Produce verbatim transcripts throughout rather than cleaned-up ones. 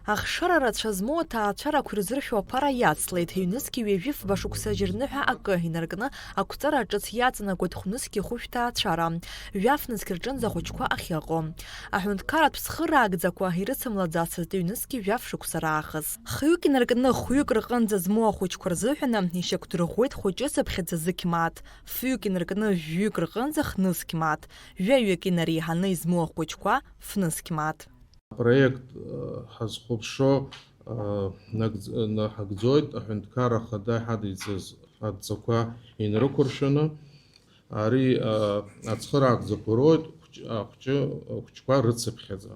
Ахшара рацәа змоу аҭаацәарақәа ирзыршәо аԥара иацлеит, ҩнызқьи ҩажәи фба шықәса жьырныҳәа акы инаркны, ақәҵара ҿыц иаҵанакуеит хәнызқьи хәышә ҭаацәара, жәаф нызқь рҿынӡа ахәыҷқәа ахьыҟоу. Аҳәынҭқарратә цхыраагӡақәа ирыцымлаӡацызт ҩнызқьи жәаф шықәса раахыс. Хҩык инаркны, хәҩык рҟынӡа змоу ахәыҷқәа рзыҳәаны ишьақәдырӷәӷәеит хәыҷы-цыԥхьаӡа зықь мааҭ, фҩык инаркны, жәҩык рҟынӡа хнызқь мааҭ, жәаҩык инареиҳаны измоу ахәыҷқәа фнызқь мааҭ. Апроект, э, ҳазхәаԥшуа, э, нагӡ-, наҳагӡоит аҳәынҭқарра ахада иҳадиҵаз адҵақәа инрықәыршәаны. Ари, э, ацхыраагӡақәа роуеит хәҷ-, ахәҷы-, ахәҷқәа рыцыԥхьаӡа.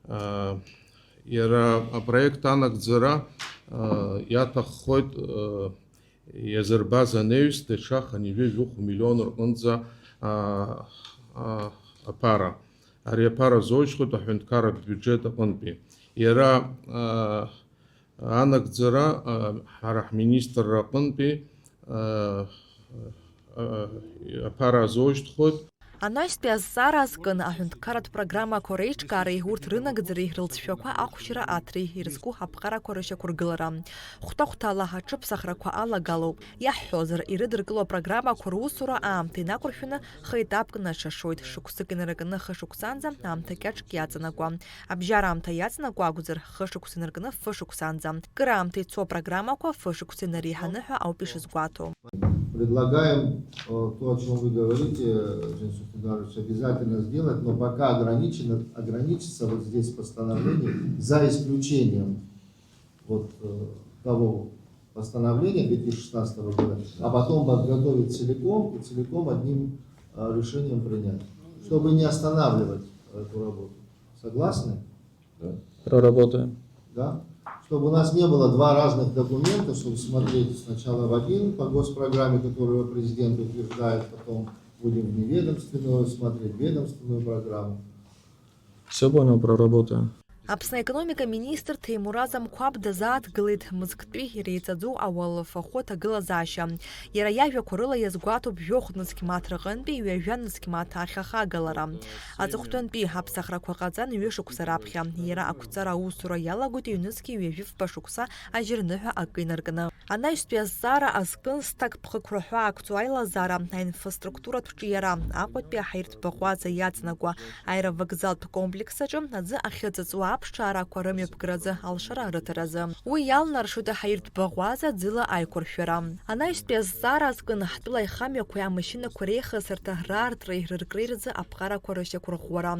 Э, иара апроект анагӡара, э, иаҭаххоит, э, иазырбаз анаҩс даҽа хынҩажәи жәохә миллион рҟынӡа, аа, аа, аԥара. Ари аԥара азоужьхоит аҳәынҭқарратә биуџьет аҟынтәи. Иара, аа, анагӡара, аа, ҳара ҳминистрра аҟынтәи, аа, аа, аԥара азоужьхоит. Анаҩстәи азҵаара азкын аҳәынҭқарратә программақәа реиҿкаареи урҭ рынагӡареи рылҵшәақәа ахәшьра аҭреи ирызку аԥҟарақәа рышьақәыргылара. Хәҭа-хәҭала аҽыԥсахрақәа алагалоуп. Иаҳҳәозар, ирыдыркыло апрограммақәа русура аамҭа инақәыршәаны хы-етапк наҽашоит, шықәсык инаркны хышықәсанӡа аамҭа кьаҿк иаҵанакуа. Абжьараамҭа иаҵанакуа акәзар, хышықәса инаркны фышықәсанӡа. Кыраамҭа ицо апрограммақәа фышықәса инареиҳаны ҳәа ауп ишазгәаҭоу. Предлагаем, э, то, о чём вы говорите, Жансур Фидарович, обязательно сделать, но пока ограничено, ограничиться вот здесь постановлением, за исключением вот, э, того постановления две тысячи шестнадцатого года, а потом подготовить целиком и целиком одним, э, решением принять, чтобы не останавливать эту работу. Согласны? Да. Проработаем. Да? Чтобы у нас не было два разных документа, чтобы смотреть сначала в один по госпрограмме, которую президент утверждает, потом будем в неведомственную смотреть, ведомственную программу. Всё понял, проработаем. Аԥсны аекономика министр Ҭемураз Амқәаб дазааҭгылеит мызктәи иреиҵаӡоу ауалафахәы аҭагылазаашьа. Иара иажәақәа рыла иазгәаҭоуп жәохә нызқь мааҭ рҟынтәи ҩажәа нызқь мааҭ ахь ахагалара. Аҵыхәтәантәи аԥсахрақәа ҟаҵан ҩышықәса раԥхьа. Иара ақәҵара аусура иалагоит ҩнызқьи ҩажәи фба шықәса ажьырныҳәа акы инаркны. Анаҩстәи азҵаара азкын зҭакԥхықәра ҳәа ақәҵоу аилазаара, аинфраструктуратә ҿиара, Аҟәатәи аҳаиртә баӷәаза иаҵанакуа аеровокзалтә комплекс аҿы аӡы ахьыҵыҵуа аԥшаарақәа рымҩаԥгаразы алшара рыҭаразы. Уи иалнаршоит аҳаиртә баӷәаза ӡыла аиқәыршәара. Анаҩстәи азҵаара азкын ҳтәыла аихамҩақәеи амашьынақәа реихысырҭа раартреи рыркреи рзы аԥҟарақәа рышьақәырӷәӷәара.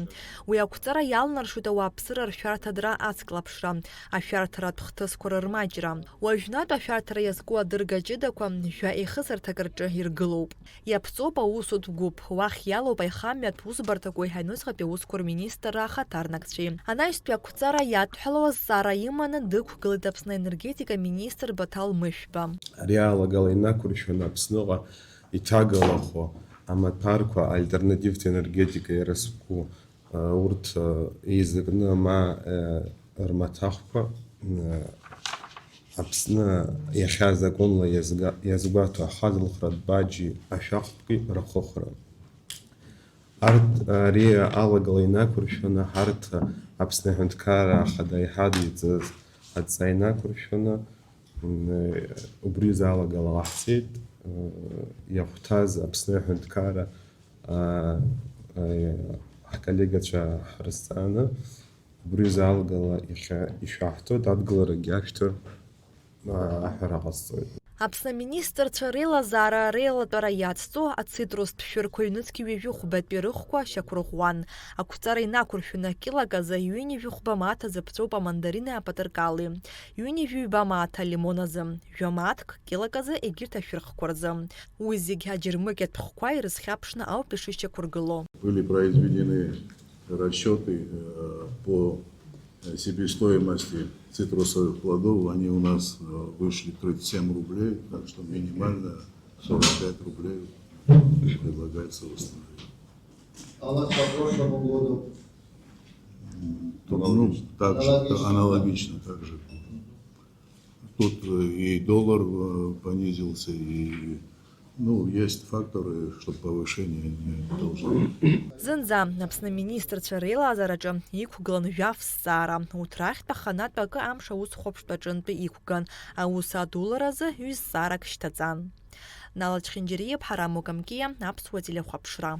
Уи ақәҵара иалнаршоит ауааԥсыра ршәарҭадара ацклаԥшра, ашәарҭаратә хҭысқәа рырмаҷра. Уажәнатә ашәарҭара иазку адырга ҷыдақәа жәа еихысырҭак рҿы иргылоуп. Иаԥҵоуп аусутә гәыԥ, уахь иалоуп аихамҩатә усбарҭақәеи аҩныҵҟатәи аусқәа рминистрра ахаҭарнакцәеи. Анаҩстәи ақәҵара иадҳәалоу азҵаара иманы дықәгылеит Аԥсны аенергетика министр Баҭал Мышәба. Ари алагала инақәыршәаны Аԥсныҟа иҭагалахо амаҭәарқәа альтернативтә енергетика иара зқәу, урҭ еизакны ма рмаҭәахәқәа, Аԥсны иахьа законла иазга-, иазгәаҭо ахаҵгыларатә баџьи ашәахтәқәеи рахыхра. Арҭ, ари алагала инақәыршәаны ҳарҭ Аԥсны Аҳәынҭқарра Ахада иҳадиҵаз адҵа инақәыршәаны, м, убри азы алагала ҟаҳҵеит, м, иахәҭаз Аԥсны Аҳәынҭқарра, а, а, ҳколлегацәа ҳрызҵааны, убри азы алагала иахьа ишәаҳҭоит, адгыларагьы ашәҭыр, а, аҳәара ҟасҵоит. Аԥсны аминистрцәа реилазаара реилатәара иацҵо ацитрустә шәырқәа ҩнызқь ҩажәи хәбатәи рыхәқәа шьақәырӷәӷәан. Ақәҵара инақәыршәаны килак азы ҩынҩажәи хәба мааҭ азы ԥҵәоуп амандарини апатыркали, ҩынҩажәи ҩба мааҭ алимон азы, жәа мааҭк килак азы егьырҭ ашәырхқәа рзы. Уи зегь аџьармыкьатә хәқәа ирызхьаԥшны ауп ишышьақәыргыло. Были произведены расчёты, э, по, э, себестоимости цитрусовых плодов. Они у нас, э, вышли тридцать семь рублей, так что минимально сорок пять рублей предлагается восстановить. А у нас по прошлому году? М, ну, аналогично. Так же, аналогично, так же. Тут, э, и доллар, э, понизился, и Ну, есть факторы, что повышение не должно. Зынӡа Аԥсны аминистрцәа реилазаараҿы иқәгылан жәаф зҵаара, урҭ рахьтә аханатә акы амш аусхәаԥштә аҿынтәи иқәган, аус адуларазы ҩ-зҵаарак шьҭаҵан. Нала Чхинџьариа, Ҳарам Мукамкиа, Аԥсуа телехәаԥшра.